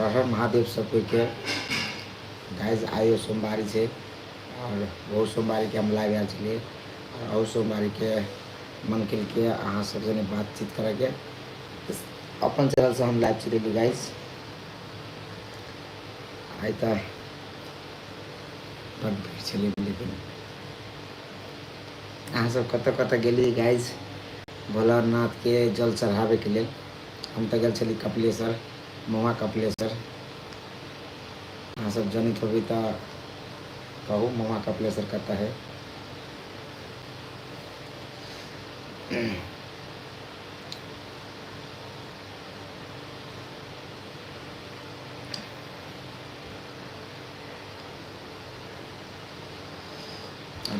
हर हर महादेव सब कोइके। गाइज आइयो सोमवारी छै आओर बहुत सोमवारीके हम लाइव आयल छलियै आओर अहू सोमवारीके मन केलकै अहाँ सब सने बातचीत करैके। अपन चैनलसँ हम लाइव चलेली गाइज। आइ तऽ बड भीड़ छलै, लेकिन अहाँ सब कतऽ कतऽ गेलियै गाइज भोलानाथके जल चढ़ाबैके लेल? हम तऽ गेल छली कपिलेश्वर, महुआ कपिलेश्वर। अहाँ सब जनैत होबै तऽ कहू, महुआ कपिलेश्वर कतऽ है?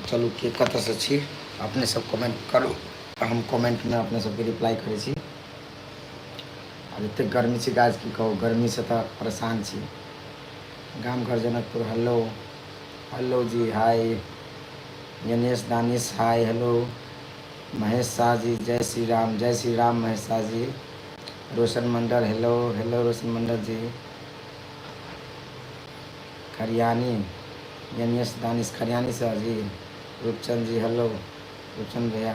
चलू, के कतऽसँ छी, अपने सब कमेंट करू। हम कमेंटमे अपने सबके रिप्लाई करै छी। आब एतेक गर्मी छै गाछ, की कहू, गर्मीसँ तऽ परेशान छी। गाम घर जनकपुर। हेलो हेलो जी, हाय गणेश दानिश, हाय हेलो। महेश शाह जी, जय श्री राम, जय श्री राम महेश शाह जी। रोशन मंडल, हेलो हेलो रोशन मंडल जी। खरियानी, गणेश दानिश खरियानी सर जी। रूपचंद जी, हेलो रूपचंद भैया।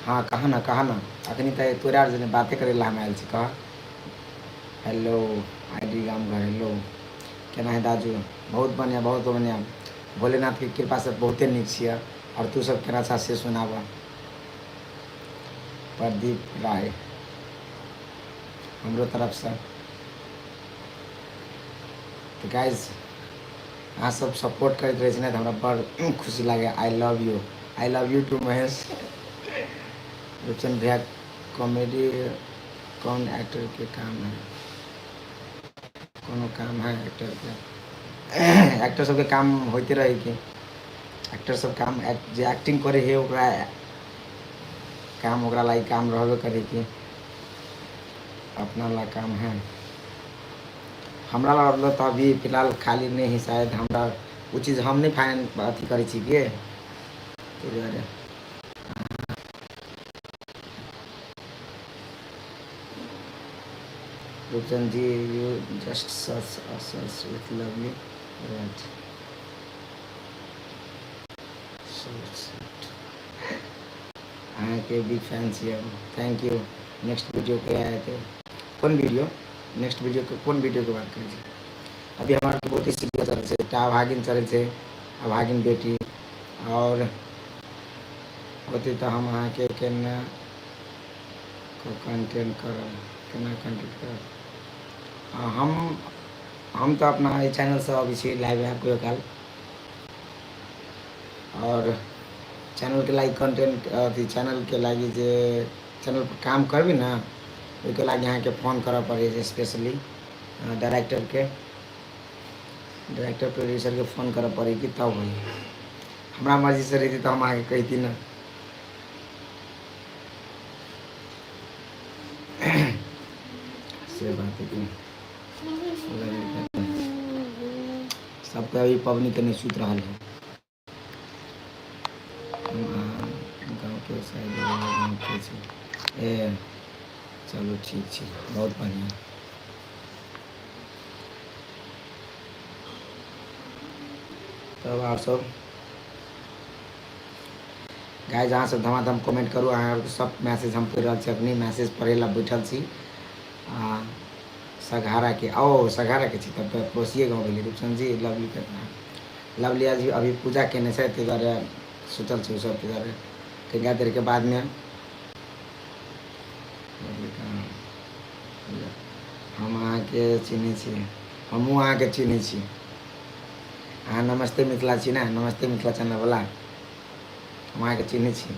हाँ, कहा ना, कहा ना, अखनी तऽ तोरा आर जने बाते करै लए हम आयल छी, कह। हेलो I D गाम घर, हेलो, केना है दाजू? बहुत बढ़िआँ, बहुत बढ़िआँ, भोलेनाथके कृपासँ बहुते नीक छियै। आओर तू सब केना छह से सुनाबऽ। प्रदीप राय, हमरो तरफसँ। तऽ गाइज, अहाँ सब सपोर्ट करैत रहै छी ने, तऽ हमरा बड़ खुशी लागै। I love you, I love you too Mahesh. Rupchand भैया, कॉमेडी कौन एक्टर के काम है? कोनो काम है एक्टरके? एक्टर सबके काम होइते रहै कि एक्टर सब काम जे एक्टिंग करै है ओकरा काम, ओकरा लागि काम रहबे करै कि अपना ला काम है। हमरा ला मतलब तऽ अभी फिलहाल खाली नहि है शायद। हमरा ओ चीज हम नहि फाइन अथी करै छी के ताहि दुआरे। Rupchand ji, you just such such with lovely right अहाँके बिग फैन छी हम। Thank you. Next video के आए थे? कोन वीडियो? नेक्स्ट वीडियो के कोन वीडियो के बात करै छी? अभी हमरा आरके बहुते सीरियल चलै छै। एकटा अभागिन चलै छै, अभागिन बेटी। आओर होतै तऽ हम अहाँके केना कंटेंट करब, केना कंटेंट करब? हम तऽ अपना एहि चैनलसँ अबै छी लाइव आयब कहियो काल। आओर चैनलके लागि कंटेंट अथी चैनलके लागि जे चैनल पर काम करबै ने, ओहिके लागि अहाँके फोन करऽ पड़ै छै। स्पेशली डायरेक्टरके, डायरेक्टर प्रोड्यूसरके फोन करऽ पड़ै कि तब होइ। हमरा मर्जीसँ रहितै तऽ हम अहाँके कहिती ने। से बात है कि सबके अभी पबनी के नहीं सुति रहल है। गाँवके साइड गाँवके छै। ए चलू, ठीक छै, बहुत बढ़िआँ। तब आर सब गाइज, अहाँ सब धमाधम कमेंट करू। अहाँ सब मैसेज हम पढ़ि रहल छी। अखनी मैसेज पढ़ै लए बैठल छी। आ सघाराके, ओ सघाराके छी, तब तऽ पड़ोसिए गाँव भेलै। रूपचंद जी, लवली केतना लवली आज अभी पूजा केने छै, ताहि दुआरे सुतल छै ओसभ। ताहि दुआरे कनिका देरके बादमे। हम अहाँके चिन्है छी। हमहूँ अहाँके चिन्है छी। अहाँ नमस्ते मिथिला छी ने? नमस्ते मिथिला चैनलवला। हम अहाँके चिन्है छी।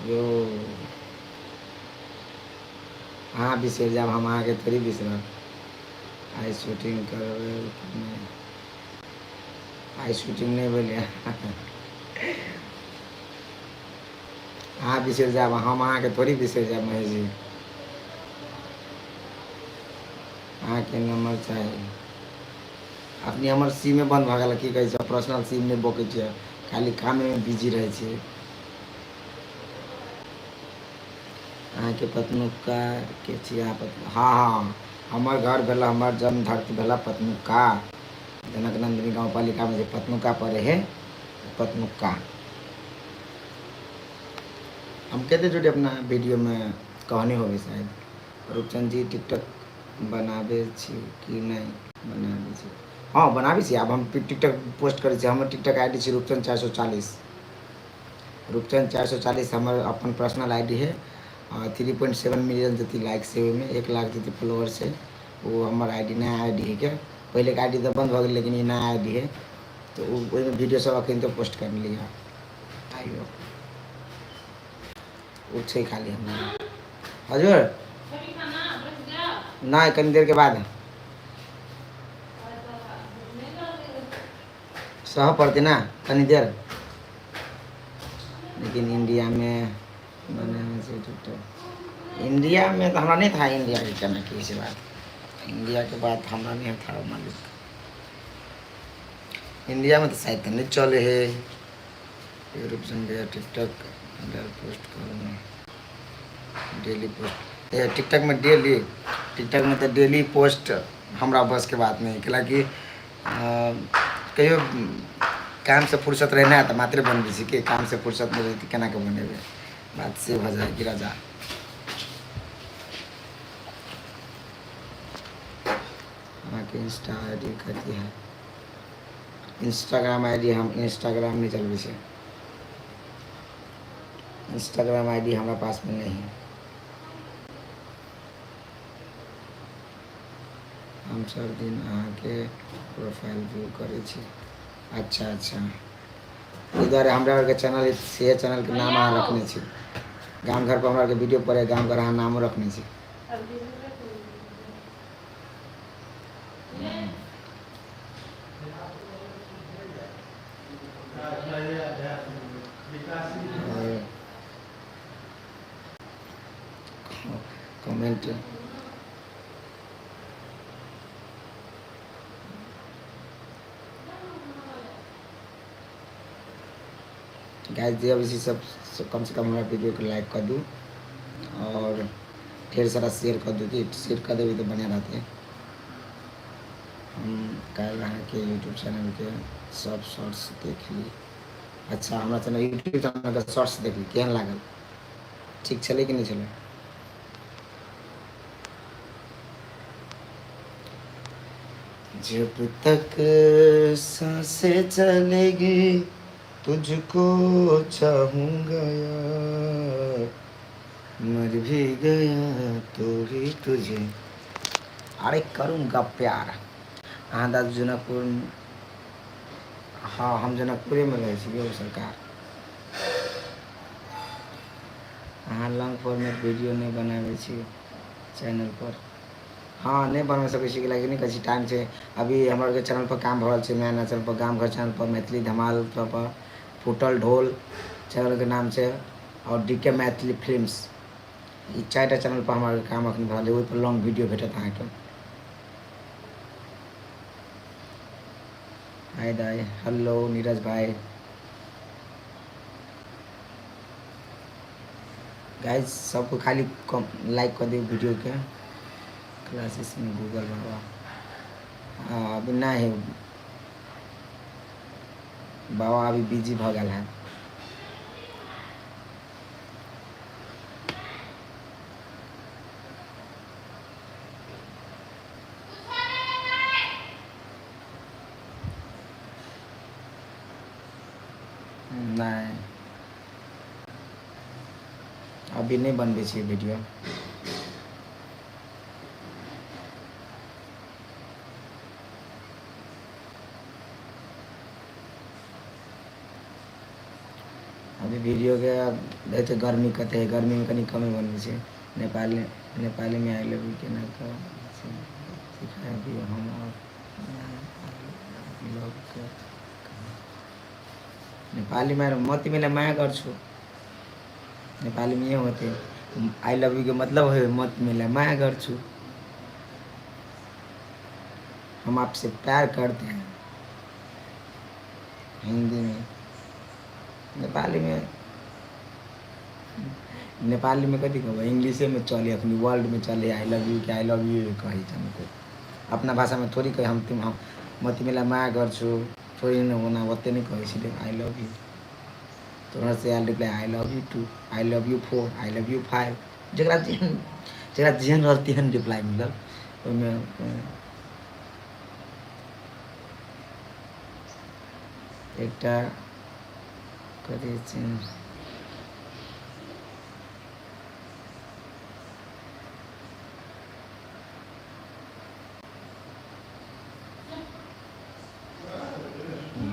यौ, अहाँ बिसरि जायब, हम अहाँके थोड़ी बिसरब। आइ शूटिंग करबै कि नहि? आइ शूटिंग नहि भेलै। अहाँ बिसरि जायब, हम अहाँके थोड़ी बिसरि जायब। महेश जी, अहाँके नंबर चाही। अपने हमर सिमे बन्द भऽ गेल। की कहै छै, पर्सनल सिम नहि बकै छियै, खाली कामेमे बिजी रहै छियै। अहाँके पतनुका के छी अहाँ पत हँ हँ हमर घर भेल हमर जन्म धरती भेल पतनुका जनक नन्दिनी गाँव पालिकामे जे पतनुका पड़ै हइ पतनुका। हम कते जोड़ी अपना वीडियोमे कहने होबै शायद। रूपचंद जी टिकटॉक बनाबै छी कि नहि? बनाबै छी, हँ बनाबै छी। आब हम टिकटॉक पोस्ट करै छी। हमर टिकटॉक I D छै रूपचंद 440, रूपचंद 440 हमर अपन पर्सनल I D है। 3.7 मिलियन जति लाइक छै ओहिमे, 1 लाख जति फॉलोअर छै। ओ हमर I D नया I D है के। पहिलेके I D तऽ बन्द भऽ गेल, लेकिन ई नया I D है, तऽ ओ ओहिमे वीडियो सब अखन तऽ पोस्ट करलियै आइयो। ओ छै खाली हमरा। हजुर, नहि, कनी देरके बाद सहऽ पड़तै ने कनी देर। लेकिन इंडियामे बनाबै छै टिकटॉक। इंडियामे तऽ हमरा नहि था, इंडियाके केना की छै बात, इंडियाके बात हमरा नहि था मालिक। इंडियामे तऽ शायद तऽ नहि चलै है। रूपचंद भैया, टिकटॉक पोस्ट करू ने, डेली पोस्ट। ए टिकटॉकमे डेली, टिकटॉकमे तऽ डेली पोस्ट हमरा बसके बात नहि, कैलाकि कहियो कामसँ फुर्सत रहै ने तऽ मात्रे बनबै छी कि कामसँ फुर्सत नहि रहै तऽ केना कऽ बनेबै? बात से भऽ जाइ कि राजा। अहाँके इंस्टा I D कथी है? इंस्टाग्राम I D, हम इंस्टाग्राम नहि चलबै छी। इंस्टाग्राम I D हमरा पासमे नहि है। हम सब दिन अहाँके प्रोफाइल व्यू करै छी। अच्छा अच्छा, एहि दुआरे हमरा आरके चैनल से चैनलके नाम अहाँ रखने छी। गाम घर पर हमरा आरके वीडियो पड़े, गाम घर अहाँ नामो रखने छी। और कमेंट गाइस, जे अबै छै सब सब कमसँ कम हमरा वीडियोके लाइक कऽ दू आओर ढेर सारा शेयर कऽ दू। कि शेयर कऽ देबै तऽ बढ़िआँ रहतै। हम काल्हि अहाँके यूट्यूब चैनलके सब शॉर्ट्स देख ली। अच्छा, हमरा चैनल, यूट्यूब चैनलके शॉर्ट्स देख ली, केहन लागल? ठीक छलै कि नहि छलै? जब तक सांसें चलेगी तुझको चाहूंगा यार, मर भी गया तो भी तुझे अरे करूँगा प्यार। अहाँ दादू जनकपुर? हँ, हम जनकपुरेमे रहै छी यौ सरकार। अहाँ लॉन्ग फॉर्मेट वीडियो नहि बनाबै छी चैनल पर? हँ, नहि बनबा सकै छी, कैलाकि नहि कहै छी, टाइम छै। अभी हमर आरके चैनल पर काम भऽ रहल छै। नया नया चैनल पर, गाम घर चैनल पर, मैथिली धमाल सब पर, फूटल ढोल चैनलके नाम छै आओर डी के मैथिली फिल्म्स, ई चारिटा चैनल पर हमर काम अखन भऽ रहल छै। ओहि पर लॉन्ग वीडियो भेटत अहाँके। हाय दाई, हेलो नीरज भाई। गाइस, सबको खाली कम लाइक कर दियो वीडियो के। क्लासेस में गूगल बाबा? हाँ, अभी ना है बाबा, अभी बिजी भऽ गेल है। नहि, अभी नहि बनबै छियै वीडियो। अभी वीडियोके देखै छै गर्मी कते है, गर्मीमे कनि कमे बनबै छै। नेपाली, नेपालीमे I love you केना कऽ सिखा दियौ हम आओर लोगके। नेपालीमा म तिमीलाई माया गर्छु, नेपालीमा यही होते। I love you के मतलब है म तिमीलाई माया गर्छु, हम आपसे प्यार करते हैं हिंदी में। नेपाली में नेपालीमे कथी कहबै, इंग्लिशेमे चलै, अखनी वर्ल्डमे चलै I love you के I love you कहै छै। कोइ अपना भाषामे थोड़ी कहै, हम तिम हम म तिमीलाई माया गर्छु थोड़ी न, ओना ओते नहि कहै छै I love you. तोरा से आयल reply I love you too, I love you four, I love you five, जकरा जेहन जकरा जेहन रहल तेहन रिप्लाई मिलल ओहिमे। एकटा कथी छै,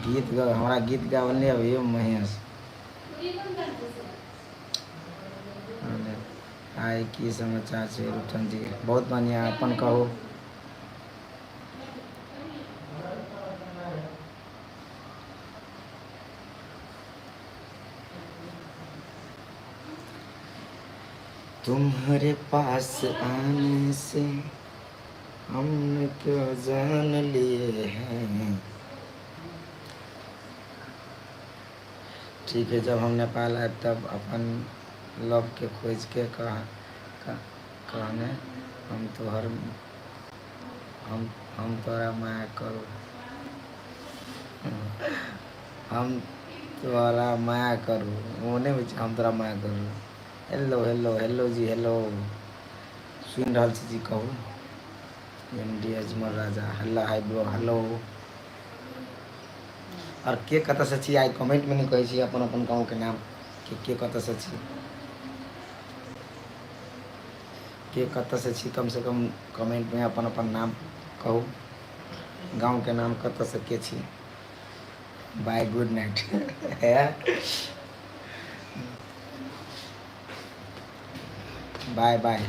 गीत गा, हमरा गीत गावल नहि अबैए महेश। आइ की समाचार छै रुपचंद जी? बहुत बढ़िआँ, अपन कहू। तुम्हारे पास आने से हमने क्यों जान लिए हैं। ठीक है, जब हम नेपाल आए तब अपन लव के खोज के कह कहने हम तोहर हम तोरा माया करू, हम तोरा माया करू, ओ नहि होइ छै, हम तोरा माया करू। हेलो हेलो हेलो जी, हेलो, सुनि रहल छी जी, कहू। एम डी अजमल राजा, हल्ला, हाई ब्रो, हेलो। आओर के कतऽसँ छी आइ कमेंटमे नहि कहै छी अपन अपन गाँवके नाम, के के कतऽसँ छी, के कतऽसँ छी, कमसँ कम कमेंटमे अपन अपन नाम कहू, गाँवके नाम, कतऽसँ के छी। बाय, गुड नाइट, बाय बाय।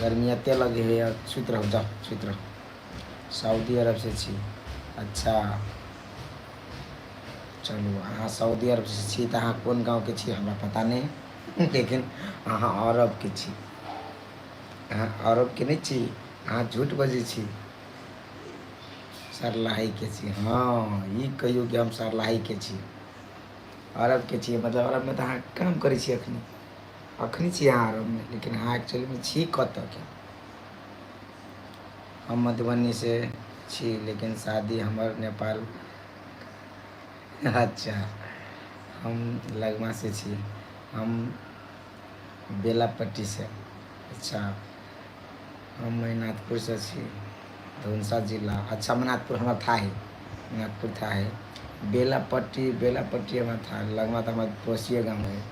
गर्मी एते लगे है, सुति रहू, जाओ सुति रहू। सऊदी अरब से छी? अच्छा चलू, अहाँ सऊदी अरब से छी तऽ अहाँ कोन गाँवके छी हमरा पता नहि, लेकिन अहाँ अरबके छी। अहाँ अरबके नहि छी, अहाँ झूठ बजै छी। सरलाहीके छी? हँ, ई कहियौ कि हम सरलाहीके छी, अरबके छियै, मतलब अरबमे तऽ अहाँ काम करै छियै अखनी, अखनी छी अहाँ अरबमे, लेकिन अहाँ एक्चुअलीमे छी कतऽके? हम मधुबनीसँ छी लेकिन शादी हमर नेपाल। अच्छा, हम लगमासँ छी। हम बेलापट्टीसँ। अच्छा, हम महिनाथपुरसँ छी, धनुषा जिला। अच्छा, मनाथपुर हमरा था है, मनाथपुर था है। बेलापट्टी, बेलापट्टी हमरा था, लगमा तऽ हमर पड़ोसिए गाँव है।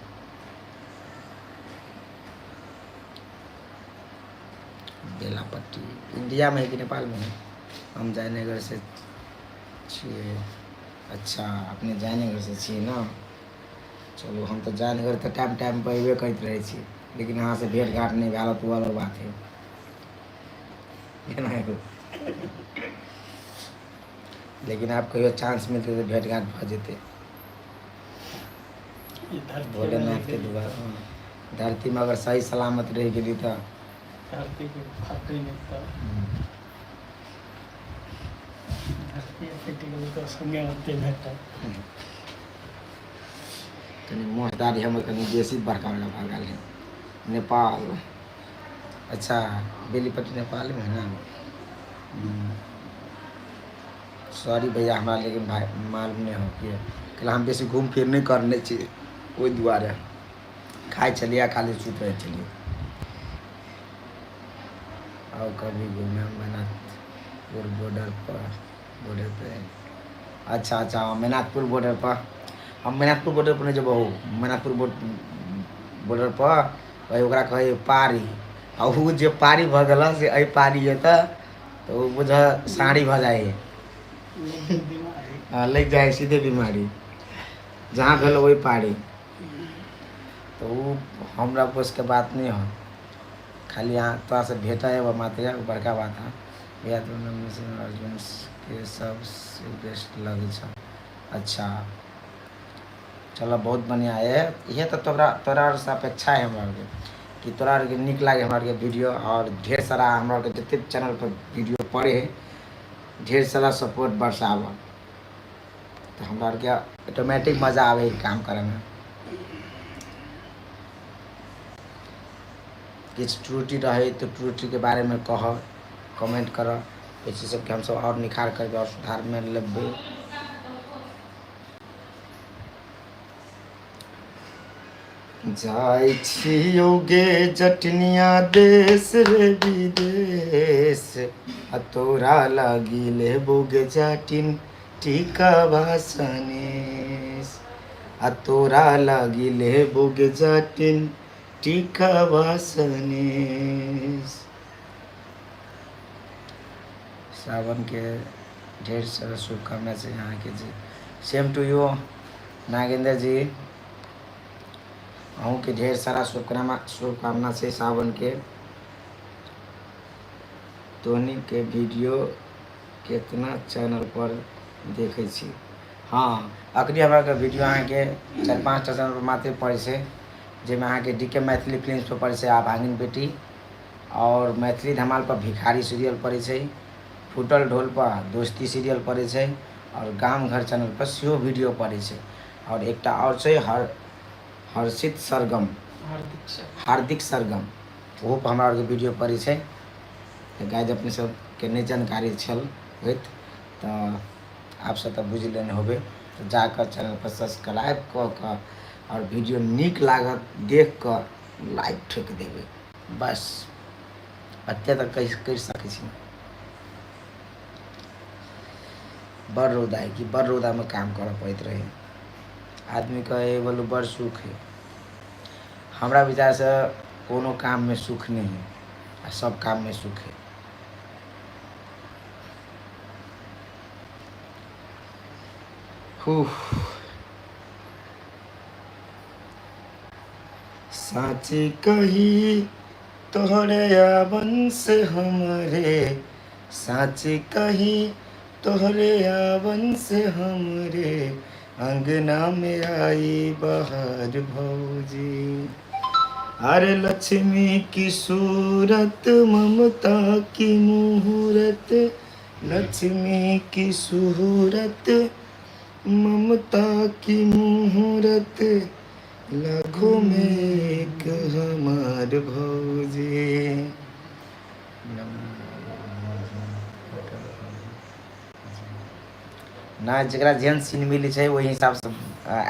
बेलापट्टी इंडियामे है कि नेपालमे है? हम जयनगर से छियै। अच्छा, अपने जयनगर से छियै ने? चलू, हम तऽ जयनगर तऽ टाइम टाइम पर अयबे करैत रहै छी, लेकिन अहाँसँ भेट घाट नहि भेल तऽ ओ अलग बात है। केना हेतै? लेकिन आब कहियो चांस मिलतै तऽ भेट घाट भऽ जेतै। ई धरती भोलेनाथके दुआर, धरतीमे अगर सही सलामत रहि गेली तऽ धरती के फाटै नहि तऽ धरती फाटि गेलै तऽ संगे ओते भेटत। कनि मोछ दाढ़ी हमर कनि बेसी बड़का बड़का भऽ गेल है। नेपाल, अच्छा, बेलीपट्टी नेपालमे है ने? सॉरी भैया, हमरा लेकिन भाइ मालूम नहि हो कि कैला हम बेसी घूम फिर नहि करने छी, ओहि दुआरे खाइ छलियै आ खाली सुति रहै छलियै। आओ कभी घूमे मैनाथपुर बॉर्डर पर, बॉर्डर पे। अच्छा अच्छा, मैनाथपुर बॉर्डर पर। हम मैनाथपुर बॉर्डर पर नहि जेबहु। मैनाथपुर बॉर्डर पर ओकरा कहै पारी, आ ओ जे पारी भऽ गेल से एहि पारी एतऽ तऽ ओ बुझ साड़ी भऽ जाइ है, लागि जाइ है सीधे बीमारी जहाँ भेल ओहि पारी। तऽ ओ हमरा बसके बात नहि है, खाली अहाँ तोरासँ भेट है मात्र बड़का बात है। भैया तो अर्जुन के सबसे बेस्ट लगै छ। अच्छा चलो, बहुत बढ़िआँ है। इहे तऽ तोरा तोरा आरसँ अपेक्षा है हमरा आरके कि तोरा आरके नीक लागे हमरा आरके वीडियो, आओर ढेर सारा हमरा आरके जतेक चैनल पर वीडियो पड़े है ढेर सारा सपोर्ट बरसाबऽ तऽ हमरा आरके ऑटोमेटिक मजा आबै है काम करैमे। किछु त्रुटि रहै तऽ त्रुटिके बारेमे कहब, कमेंट करब। ओहि चीज सबके हमसब आओर निखार करबै आओर सुधारमे लेबै। जाइ छियौ गे जटनिया देश रे विदेश, आ तोरा लागी लेबो गे जटिन टीकाबा सनेश, आ तोरा लागी लेबो गे जटिन टीकाबा सनेश। सावनके ढेर सारा शुभकामना छै अहाँके जी। सेम टू यू नागेन्द्र जी, अहूँके ढेर सारा शुभकामना शुभकामना छै सावनके। तोहनीके वीडियो केतना चैनल पर देखै छी? हँ, अखनी हमरा वीडियो अहाँके 4-5 टा चैनल पर मात्र पड़ै छै, जाहिमे अहाँके डी के मैथिली फिल्म्स पर पड़ै छै आ भागिन बेटी, आओर मैथिली धमाल पर भिखारी सीरियल पड़ै छै, फूटल ढोल पर दोस्ती सीरियल पड़ै छै, आओर गाम घर चैनल पर सेहो वीडियो पड़ै छै। आओर एकटा आओर छै हर्षित सरगम, हार्दिक सरगम, ओहो पर हमरा आरके वीडियो पड़ै छै। तऽ गाइज अपने सबके नहि जानकारी छल होइत तऽ आबसँ तऽ बुझि लेने होबै, तऽ जाकऽ चैनल पर सब्सक्राइब कऽ कऽ आओर वीडियो नीक लागत देख कऽ लाइक ठोकि देबै, बस एतेक तऽ कहि सकै छी। बड़ रौदा है कि बड़ रौदामे काम करऽ पड़ैत रहै आदमीके, एहि बोलू बड़ सुख है। हमरा विचारसँ कोनो काममे सुख नहि है आ सब काममे सुख है। साँची कही तोहरे आवन से हमरे, साँची कही तोहरे आवन से हमरे अंगना में आई बहार भौजी। अरे लक्ष्मी की सूरत ममता की मुहूर्त, लक्ष्मी की सूरत ममता की मुहूर्त, लाखों में एक हमार भौजी। ना जकरा जेहन सीन मिलै छै ओहि हिसाबसँ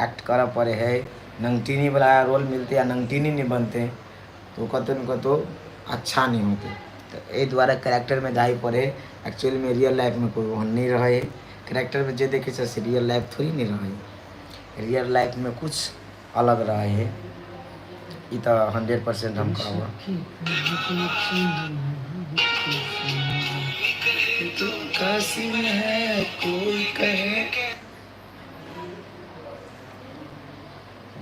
एक्ट करऽ पड़ै हइ। नंगटिनीवला रोल मिलतै आ नंगटिनी नहि बनतै तऽ ओ कतहु ने कतहु अच्छा नहि होतै, तऽ एहि दुआरे कैरेक्टरमे जाइ पड़ै हइ। एक्चुअलमे रियल लाइफमे कोइ ओहन नहि रहै हइ, कैरेक्टरमे जे देखै छै से रियल लाइफ थोड़ी नहि रहै हइ, रियल लाइफमे किछु अलग रहै हइ। ई तऽ 100% हम कहब। कासिम है कोई कहे।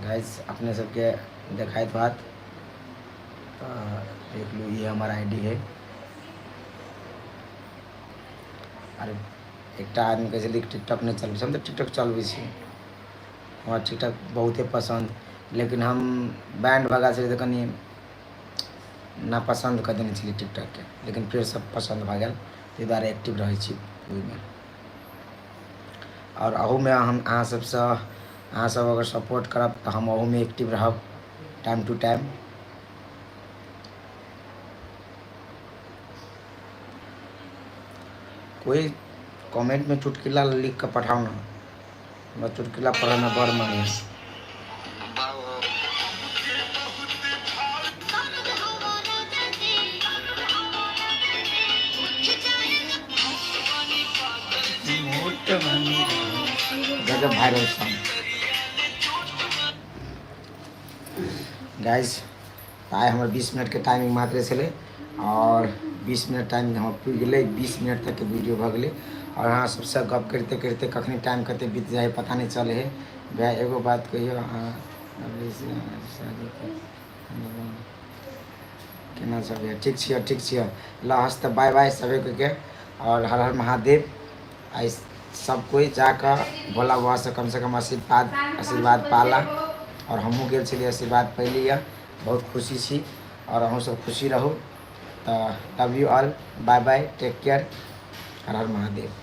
गाइस अपने सबके देखाइत बात तऽ देख लू, ई हमर I D है। आर एकटा आदमी कहै छलै टिकटॉक नहि चलबै छै, हम तऽ टिकटॉक चलबै छी, हमरा टिकटॉक बहुते पसन्द, लेकिन हम बैंड भऽ गेल छलै तऽ कनि नापसन्द कऽ देने छलियै टिकटॉकके, लेकिन फेर सब पसन्द भऽ गेल, ताहि दुआरे एक्टिव रहै छी ओहिमे। आओर अहूमे हम अहाँ सबसँ, अहाँ सब अगर सपोर्ट करब तऽ हम अहूमे एक्टिव रहब टाइम टू टाइम। कोइ कमेंटमे चुटकुला लिख कऽ पठाउ ने, हमरा चुटकुला पढ़यमे बड़ मन यऽ। गजब वायरल सॉन्ग गाइस। आइ हमर 20 मिनटके टाइमिंग मात्र छलै आओर 20 मिनट टाइमिंग हमर पुरि गेलै, 20 मिनट तकके वीडियो भऽ गेलै। आओर अहाँ सबसँ गप करिते करिते कखनी टाइम कते बीत जाइ हइ पता नहि चलै हइ। भैया एगो बात कहियौ, अहाँ केना सब भैया? ठीक छियै, ठीक छियै। ल हस तऽ बाय बाय सभे कोइके आओर हर हर महादेव। आइ सब कोइ जाकऽ भोला बाबासँ कमसँ कम आशीर्वाद आशीर्वाद पाला, आओर हमहूँ गेल छलियै, आशीर्वाद पयली यऽ, बहुत खुशी छी आओर अहूँ सब खुशी रहू। तऽ love you all, bye bye, take care, Har Har Mahadev.